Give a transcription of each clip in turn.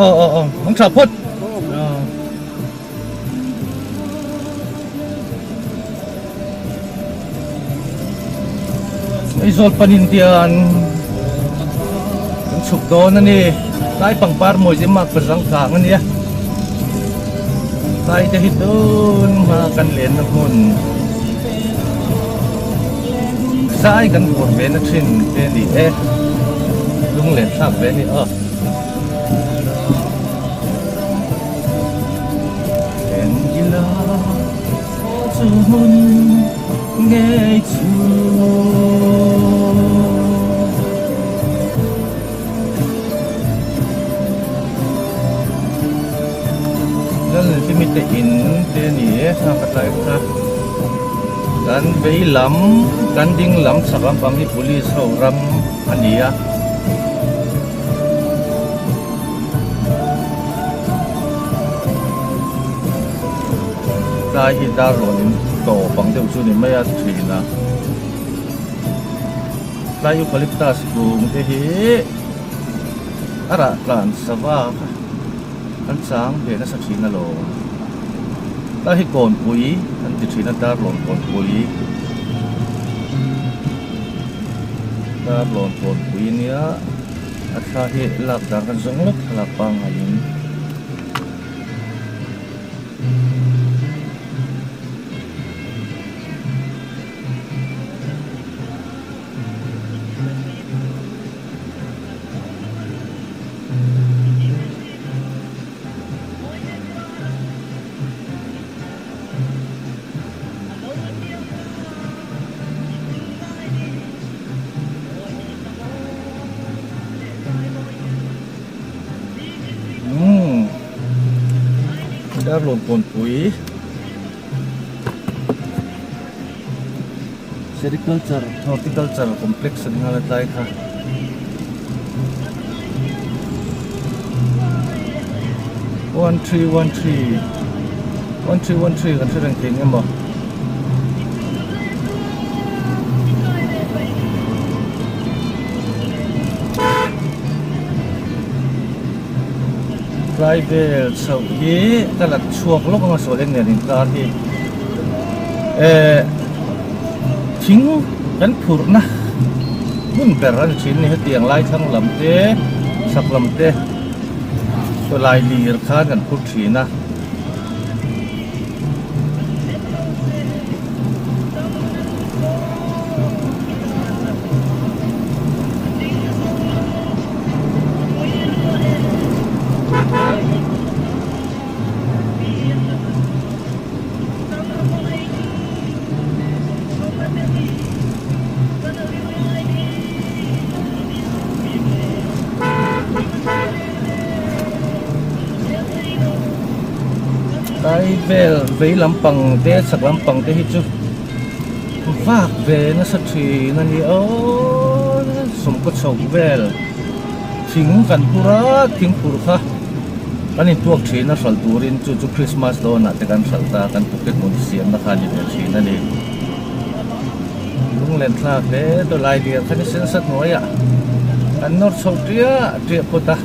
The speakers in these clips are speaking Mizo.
Aw aw aw mang tha phawt. Aizawl panin hian kan chhuk dawn a ni tlai pangpar mawi zim a pazang kang a nia tlai te hi tun hma kan lenna hmun zai kan vur ve na thin te a ni e lunglen thlak ve a ni aw. Engila chu hmun ngei chu. Lal hlimi te in te a ni e thla ka tlai kha kan vei lam kan ding lam chhak lampang hi police ho ram a ni a. Tlai hi dar rawn in tawp ang deuh chu ni mai a thin a tlai eucalyptus kung te hi a rah tlan sava kha an chang ve nasa thin alawm tlai hi kawnpui an ti thin a dar rawn kawnpui dar rawn kawnpui ania a thla hi lak dan kan zawng lawk thlalak pangaiin. Darlawn kawnpui Sericulture Horticulture Complex a ni nghal a tlai kha 1313 1313 kan hre reng thei eng emaw. Tlai vel chhoh hi ka la chhuak lawk anga sawi eng nen inkar hi eh thing kan phurhna hmun ber a ni thin a ni hetiang lai thlang lam te chhak lam te chawlai lir khan kan phur thin a. Tlai vel vei lampang te chhak lampang te hi chu vak ve nasa thin a ni aw sawmkaw chho vel thing kan phur a thing phur kha kan intuak thin a hralh turin chu chu Christmas dawnah te kan hralh ta kan pocket money siamna kha a ni ve thin a ni lunglen thlak hle tawh lai lian kha ni sensa hnuaiah kan nawr chho tiah tiah phawt a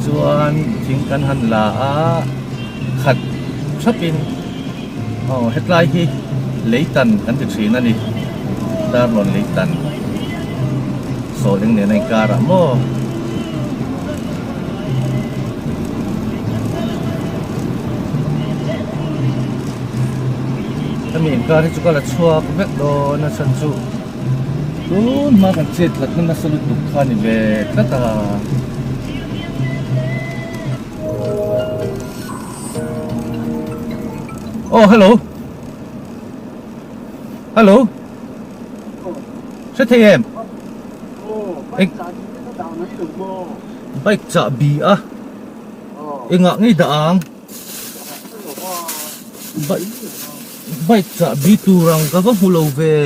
chuan thing kan han la a khat thapin aw hetlai hi leitan kan ti thin a ni darlawn leitan sawl eng nen a inkarah maw. Hemi inkar hi chu ka la chhuak vek dawn a chhan chu tun hma kan chet tlat na nasa lutuk kha a ni ve tlat a. Aw hello hello hre thei em bike chahbi a engah ngei dah ang bike bike chahbi tur ang ka va hmu lo ve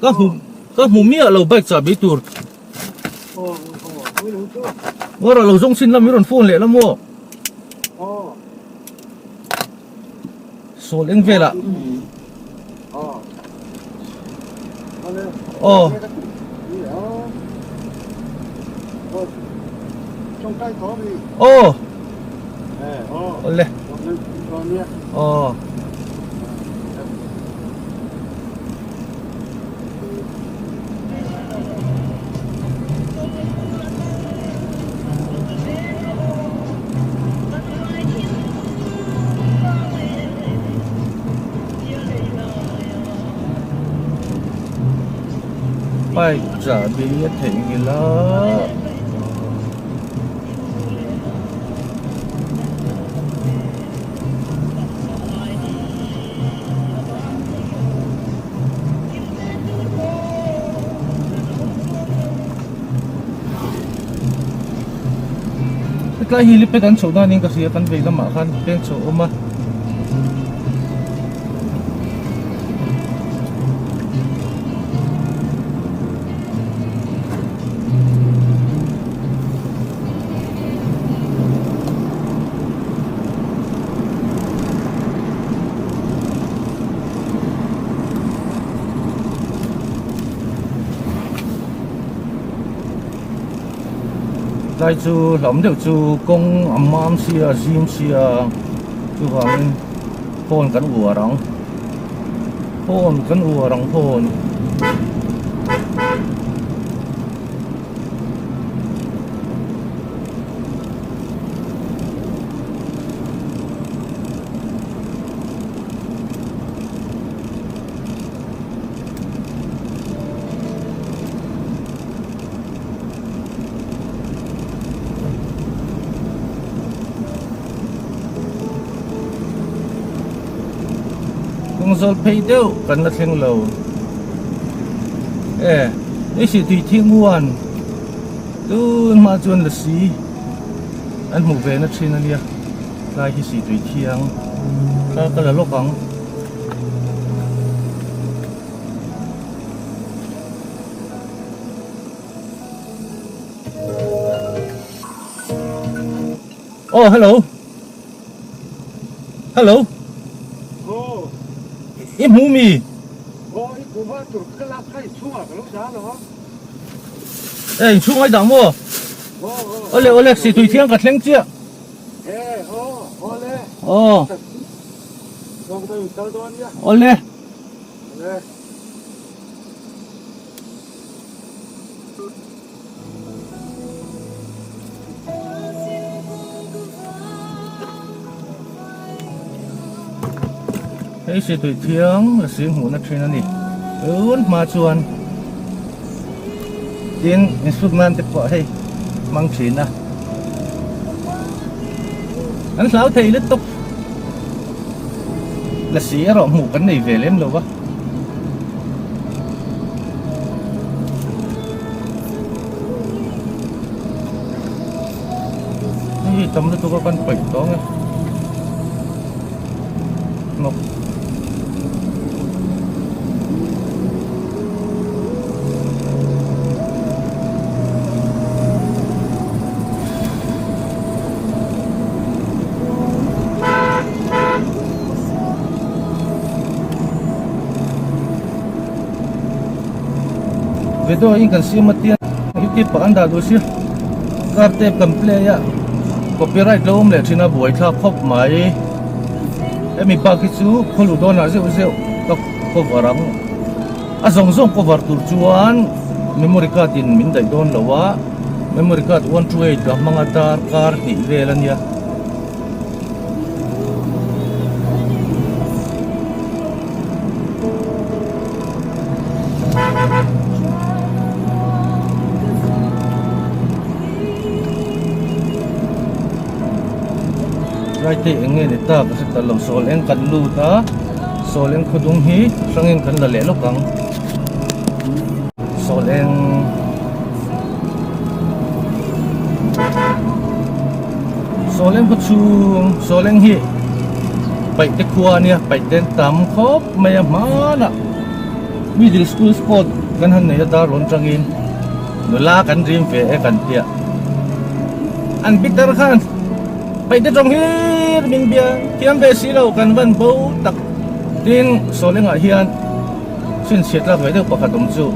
ka hmu ka hmu miah lo bike chahbi tur. Ngawrah lo zawng chin lam i rawn phone leh la maw? Sawl eng velah. Aw. Aw awle aw. Bike chahbi a theihnghilh a. Hetlai hi lipet an chhoh danin ka hria kan vei lamah khan peng chhoh a awm a. Tlai chu hlauhawm deuh chu kawng a mam sia a zim sia chuvangin phone kan uar ang phone kan uar ang phone. Kawng zawl phei deuh kan la thleng lo e hei si tui thing huan tun hma chuan lasi an hmuh ve na thin ania tlai hi si tui thiang thla ka la lawk ang. Oh hello hello Oh I hmu mi Oh i hmu va tur ka lak kha i chhungah ka lo dah lo a Eh in chhung ai dah maw Oh Awle awle si tui thiang ka thleng chiah Eh oh awle Oh Awle Hei si tui thiang la sing hmuhna thin a ni. Tun hma chuan tin insuk nan te pawh hei hmang thin a. An hlau thei lutuk. Lasi erawh hmuh kan nei ve lem lo va. Hei tam lutuk a kan paih tawng e. Hnawk. Video in kan siam a tia youtube ah an dah duh sia car tape kan play a copyright lo awm leh thin a buaithlak khawp mai hemi bak hi chu khawluh dawnah zeuh zeuh ka cover ang a zawng zawng cover tur chuan memory card in min daih dawn lo a memory card 128 ka hmang a dar kar hnih vel a nia. Raite eng nge ni ta ka hre ta lo sawl eng kan lut a sawl eng khawdung hi hrang in kan la leh lawk ang sawl eng. Sawleng khaw chhung Sawleng hi paihte khua a nia paihte an tam khawp mai a hmanah middle school sport kan han nei a dar rawn tangin nula kan rim ve e kan tia an bitter khan paihte tawng hlir min bia thiam ve si lo kan van bo tak tin Sawlengah hian chhinchhiat lak ve deuh pakhat awm chu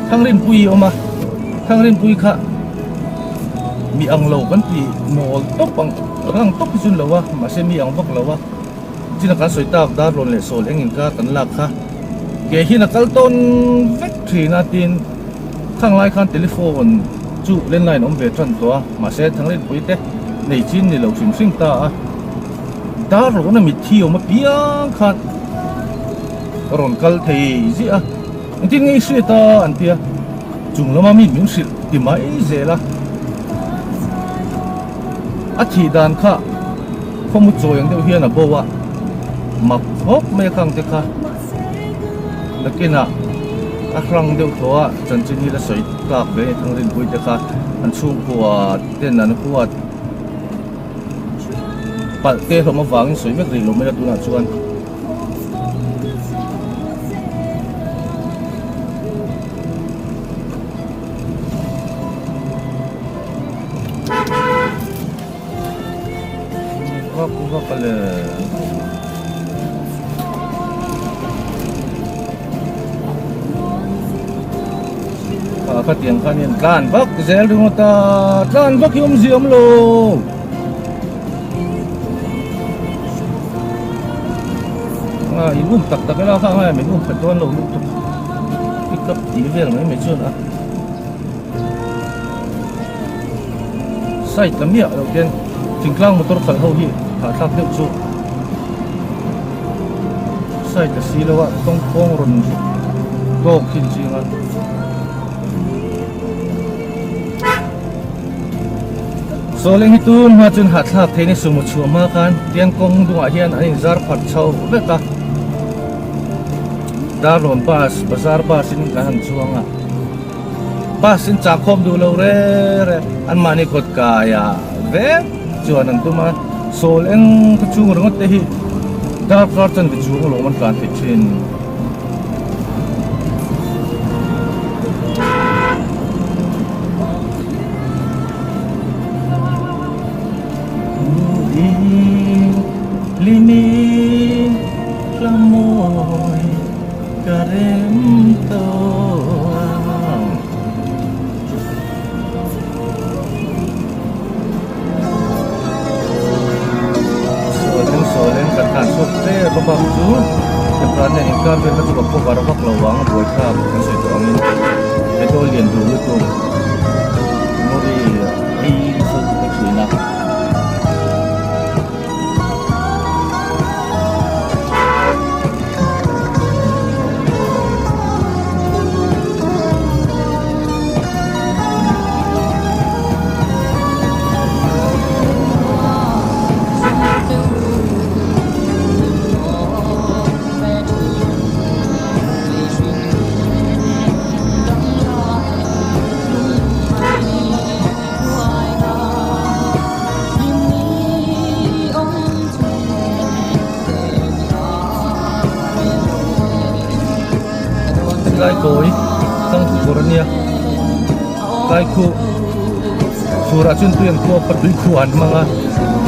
Thangrinpuii a awm a Thangrinpuii kha. Mi ang lo kan ti mawl tawp ang kan ang tawp hi chu ni lo a mahse mi ang vak lo a chin a kan sawi tak dar rawn leh sawl eng inkar kan lak kha ke hian a kal tawn vek thin a tin khang lai khan telephone chu landline awm ve tan tawh a mahse Thangrinpui te nei chin ni lo hrim hrim ta a dar rawna mitthi awm apiang khan rawn kal thei ziah a engtin nge i hriat a an ti a chung lama mi min hrilh ti mai zel a a thih dan kha khawmu chawi ang deuh hian a bo a mak khawp mai a khang te kha nakinah a hrang deuh tawh a chanchin hi la sawi tlak ve a ni Thangrinpui te kha an chhungkua ten an huat palh te hlawm avangin sawi vek rih lo mai a tunah chuan. Vak vak a le. Kha khatiang khan hian tlan vak zel ringawt a, tlan vak hi awmzia awm lo. A in um tak tak ila kha ngai min um phet dawn lo lutuk pick up tih vel mai mai chuan a side la miah loh hian thingtlang motor khalh ho hi hahthlak deuh chu side la si lo a tawng kawng rawn tawk thin ching a. Sawleng hi tun hma chuan hahthlak theih ni sumo chhuah hma khan tiang kawng dungah hian an inzar phat chho vek a Darlawn bus bazar bus in kan han chuang a bus in chah khawm duh lo re re an mahni kawt kaiah vek chuan an tum a sawl eng khaw chhung ringawt te hi darkar chanve chhung alawm an tlan thei thin. Tlai kawi thang kawr a nia tlai khu furah chuan tui an khuap a tui khuah an hmang a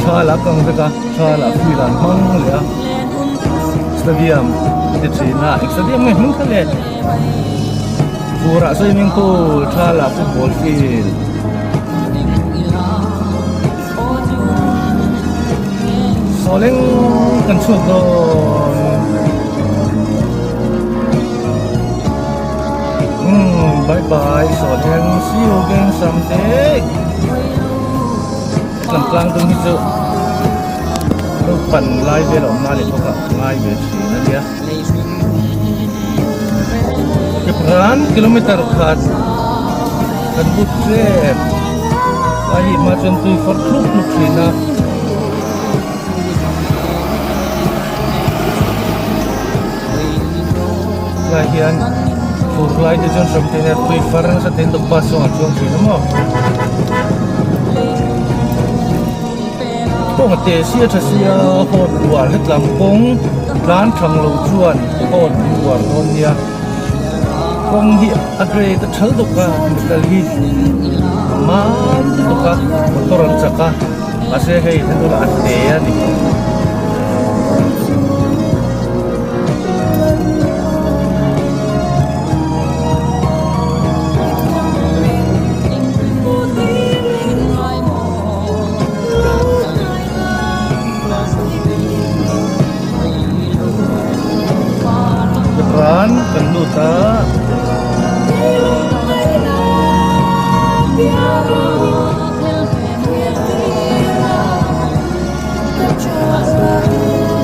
thal a kang vek a thal ah field an hmang leh a stadium a ti thin a eng stadium nge hming kha le furah swimming pool thal ah football field. Sawleng kan chhuak dawn umm bye bye sawleng see you again someday lam tlang dum hi chu naupan lai vel a awm na leh bawk a ngai ve thin a nia Kepran kilometer khat kan but ṭep a hi hma chuan tui fawrh thluk thluk thin a. Tlai hian fur lai te chuan hram theih a tui far nasa thei lutuk bus chungah chuang thin a maw. Kawng a teh sia tha sia hawn uar hetlam kawng tlan thang lo chuan hawn uar dawn nia kawng hi a grade a thal dawk a metal hi a mam lutuk a motor an chak a mahse hei hnung a te a ni.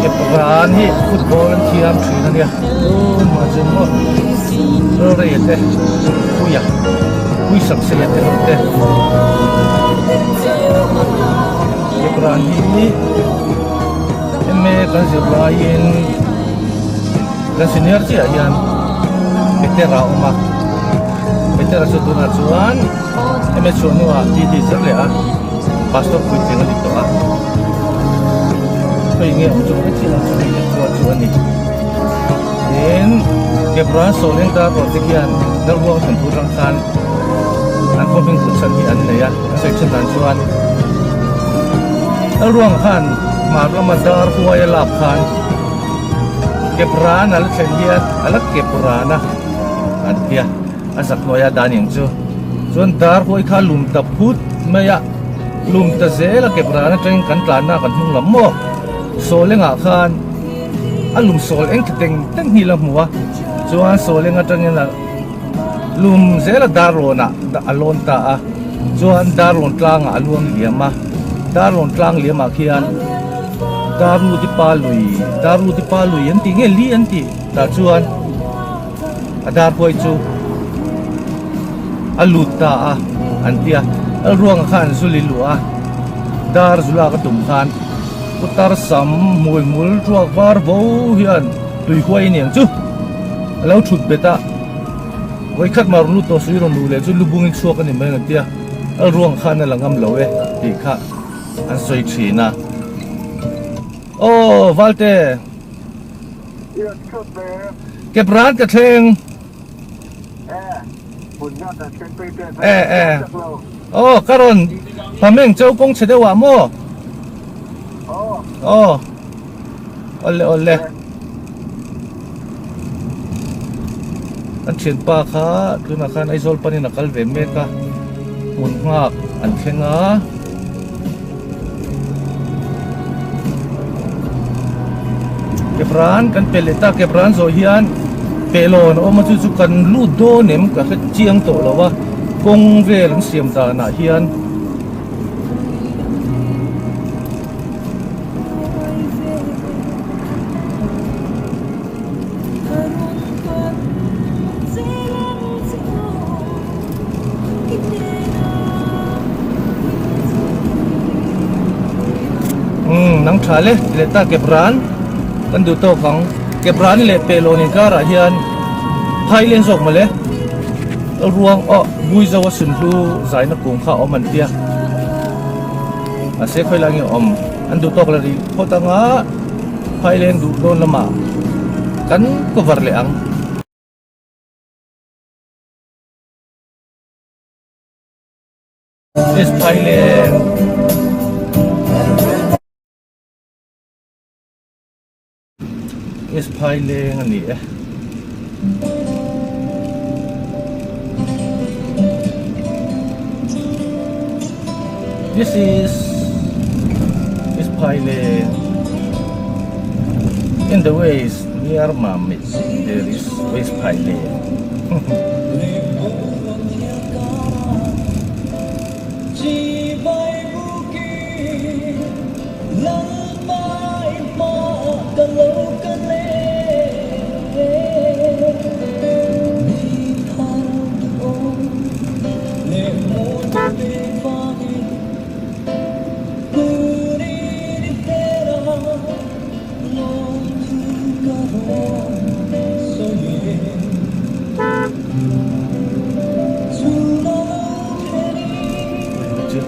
Kepran hi football an thiam thin a nia tunah chuan maw Rorei te Puia Puisak Seia te ho te Kepran hi MA kan zir laiin kan senior chiah hian Petera a awm a Petera chu tunah chuan MA chhuah hnuah DD zir leh a Pastor puitling a ni tawh a hei nge awm chu hei chiah ang chu hei te khua chu a ni tin Kebra Sawleng dar rawh te khian Lalruang thawnthu atang khan an khaw hming kut chhan hi an nei a a sawi then dan chuan Lalruang khan hmar lama dar huai a lak khan Kebra a la thlen hian a la Kebra na an tia a zak hnuaia dan eng chu chuan dar huai kha lum ta phut mai a lum ta zel a Kebra atangin kan tlanna kan hnung lam maw Sawlengah khan a lum sawl eng tha teng teng hi la hmu a chuan sawleng atangin a lum zel a darlawn ah a lawn ta a chuan darlawn tlangah a luang liam a darlawn tlang liam ah khian darlutipa lui darlutipa lui an tih nge li an tih tah chuan a dar huai chu a lut ta a an ti a ruangah khan an zuli luh a dar zu lak a tum khan putar sam hmui hmul ruak var vo hian tui huai a niang chu a lo thut bet a vawikhat mah rawn lut tawh suih rawn luh leh chu lu bungin chhuak a ni mai ang an ti a a ruangah khan a la ngam lo e tih kha an sawi thin a aw Valte. Kepran ka thleng. E e. Aw ka rawn Pameng chau kawng chhe deuh ah maw? Aw. Awle awle. An thianpa kha tunah khan Aizawl panin a kal ve mek a. Hmun nghak an thleng a. Kepran kan pe leh ta kepran zawh hian pehlawn a awm a chu chu kan lut dawn em ka hre chiang tawh lo a kawng vel an siam danah hian. Umm nang tha le leh ta kepran kan duh tawk ang kepran leh pehlawn inkarah hian phai leng zawk mawle ruang aw Buizo a sunhlu zaina kung kha a awm an tia mahse khawilai nge awm an duh tawk la rih phawt anga phai leng duh dawn lamah kan cover leh ang. This Thailand. Is Thailand a ni e. This is is Thailand. In the ways near Mamit there is West Thailand.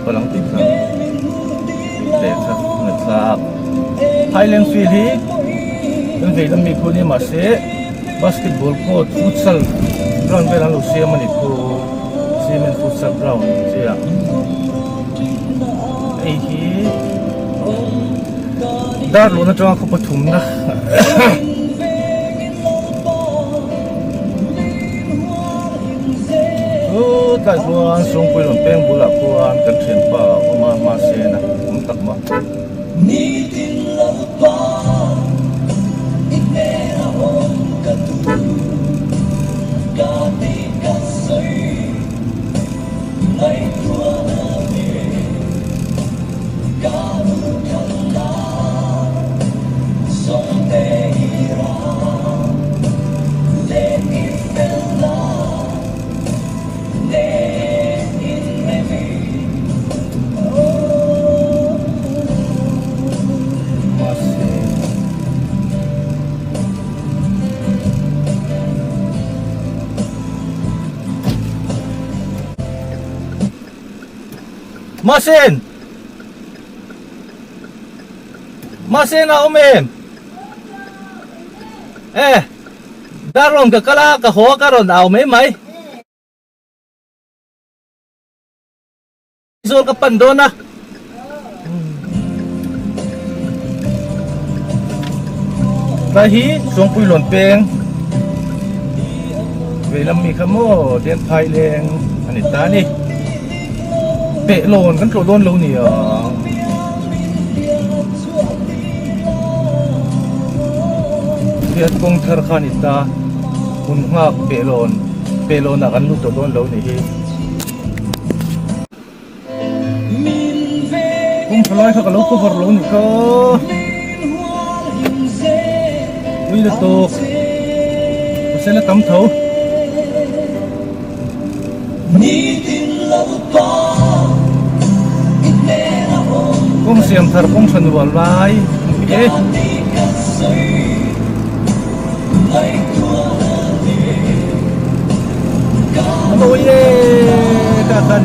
Palang tih kha leh kha ngaihthlak Highland field hi kan vei lam mi khu nia mahse basketball court futsal ground vel an lo siam a ni khu cement futsal ground chiah hei hi Darlawn atanga khaw pathumna Chutlai chuan Sawngpui rawn peng bulah khuan kan thianpa a awm a mahse na awm tak maw. Masen! Masen a awm em? E Darlawn ka kal a, ka haw a ka rawn au mai mai. Aizawl ka pan dawn a. Tlai hi Suangpui lawn peng veilam mi kha maw den phai leng a ni ta a ni. Peh lawn kan tlawh dawn lo ni ang. Hian kawng thar kha a ni ta hun nghak peh lawn peh lawnah kan lut tawh dawn lo ni hi. Kawng tha lai kha ka lo cover lo nih kha ui la tawk mahse la tam tho. Kawng siam thar kawng tha nual lai e. Mawi e ka khan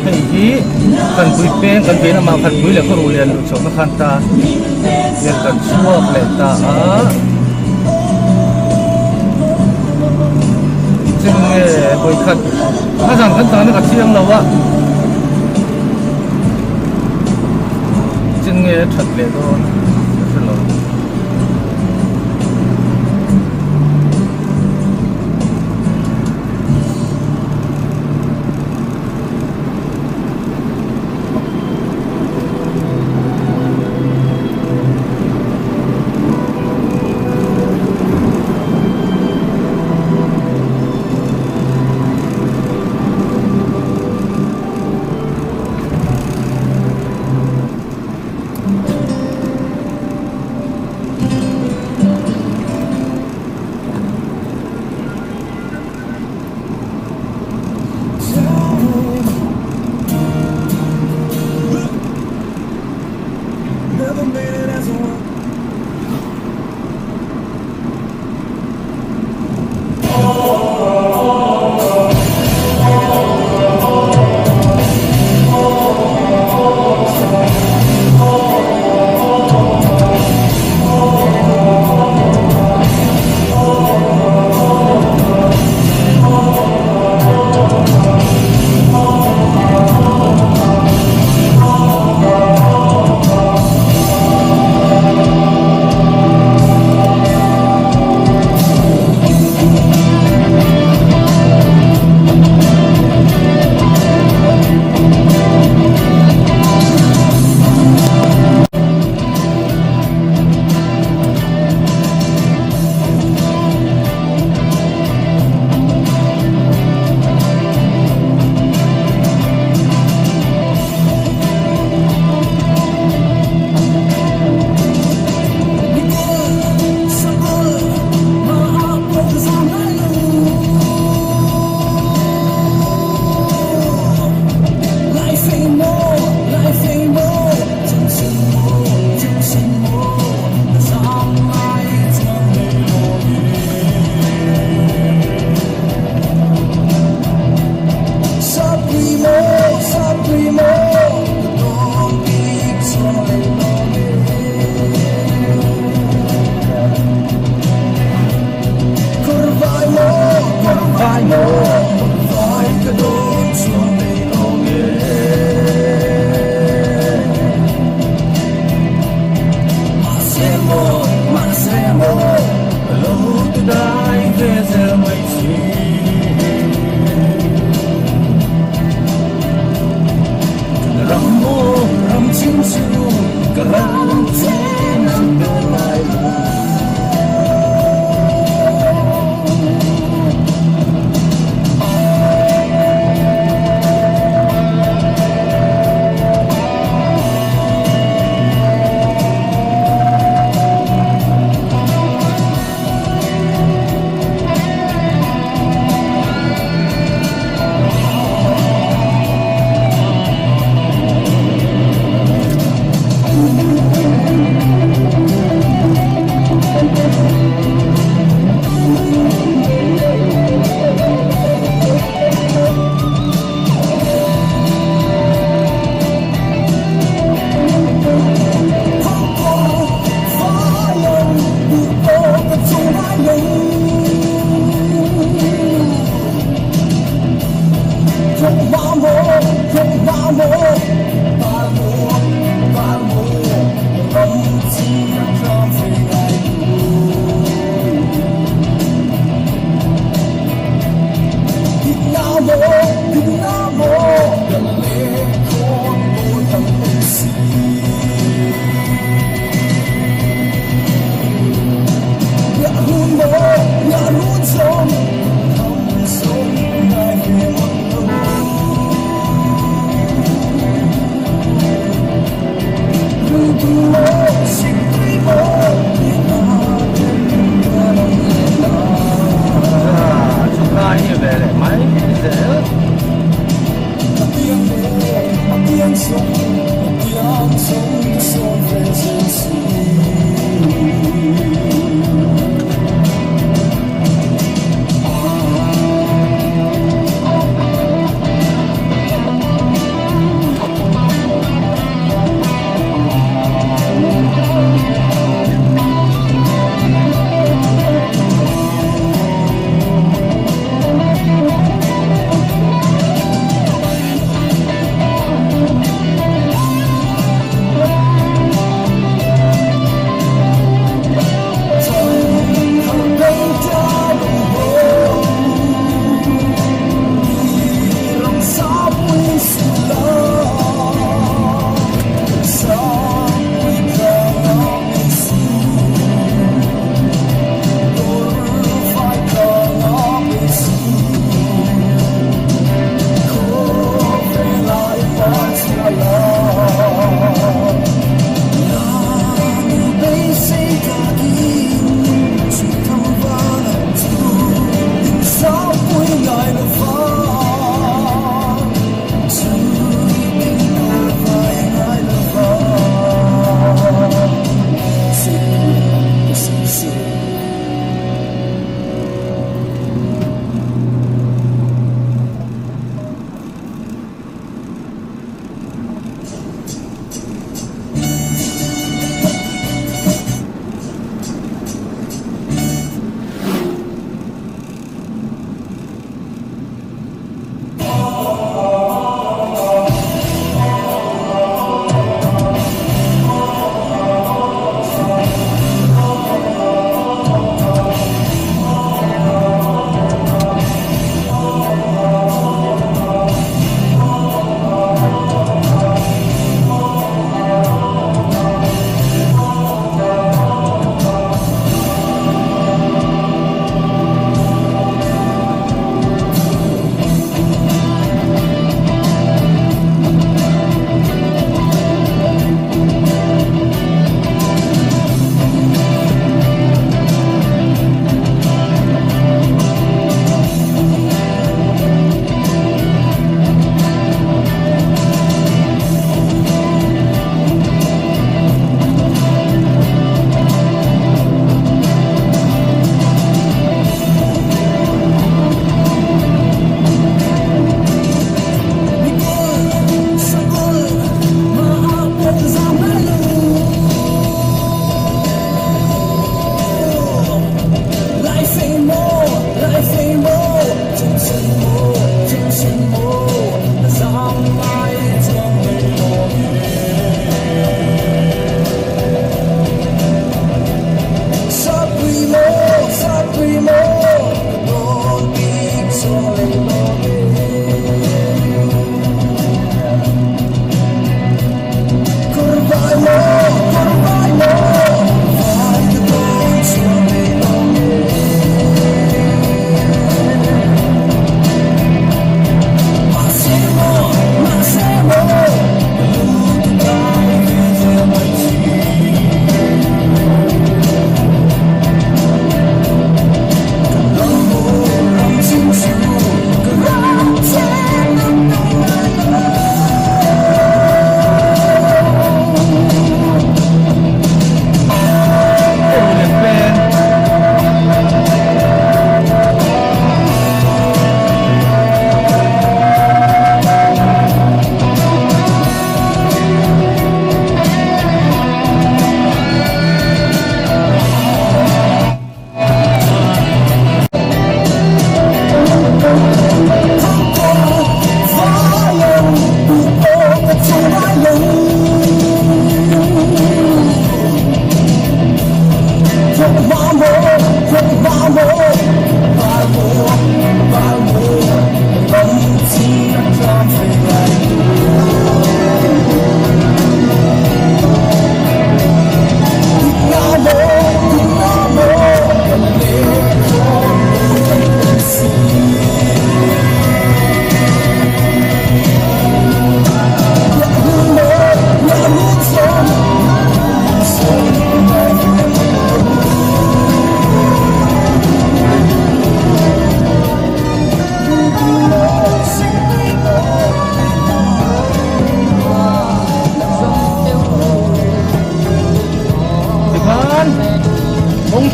Hei hi Khanpui peng kan vei lamah Khanpui leh Khawruh lian luh chhohna khan ta hian kan chhuak leh ta a. Cheng nge vawikhat a zan kan tana ka chiang lo a. Cheng nge a that leh dawn ka hre lo.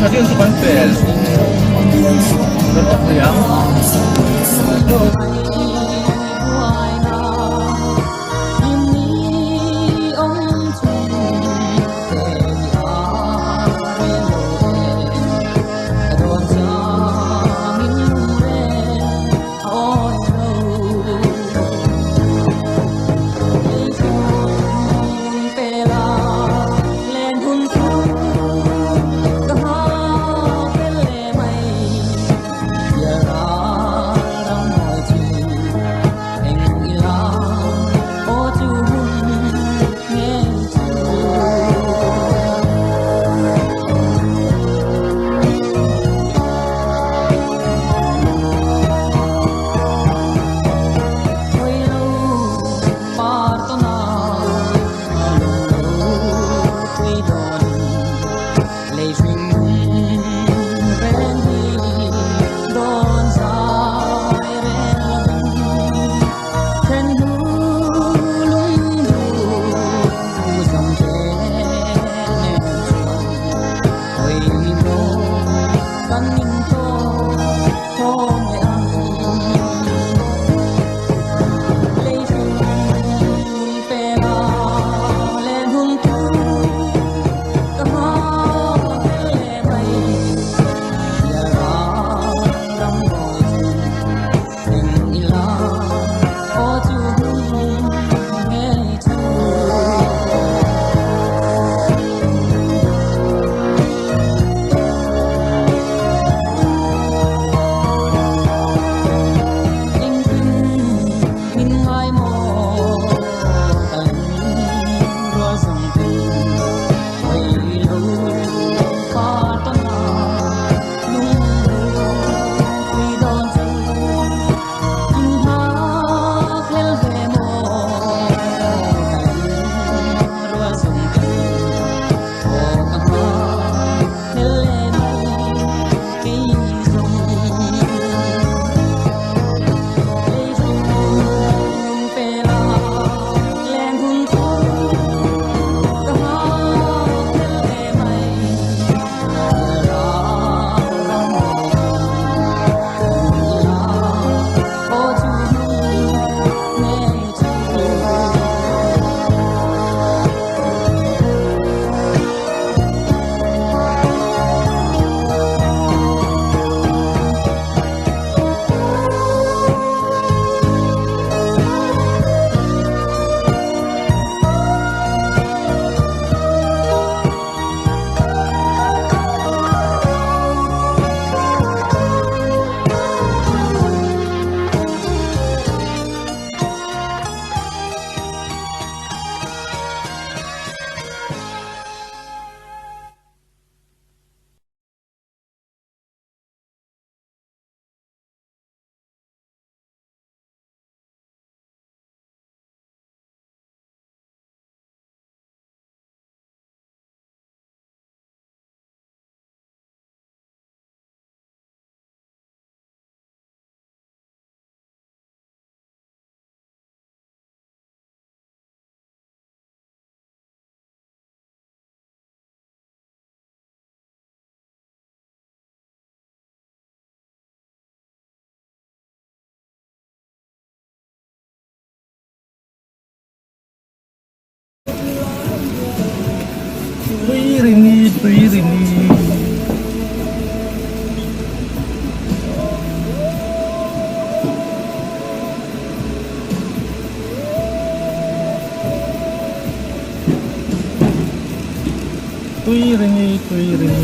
tha chin chu kan pel kan awk thei ang. Tuirini tuirini. Tuirini tuirini.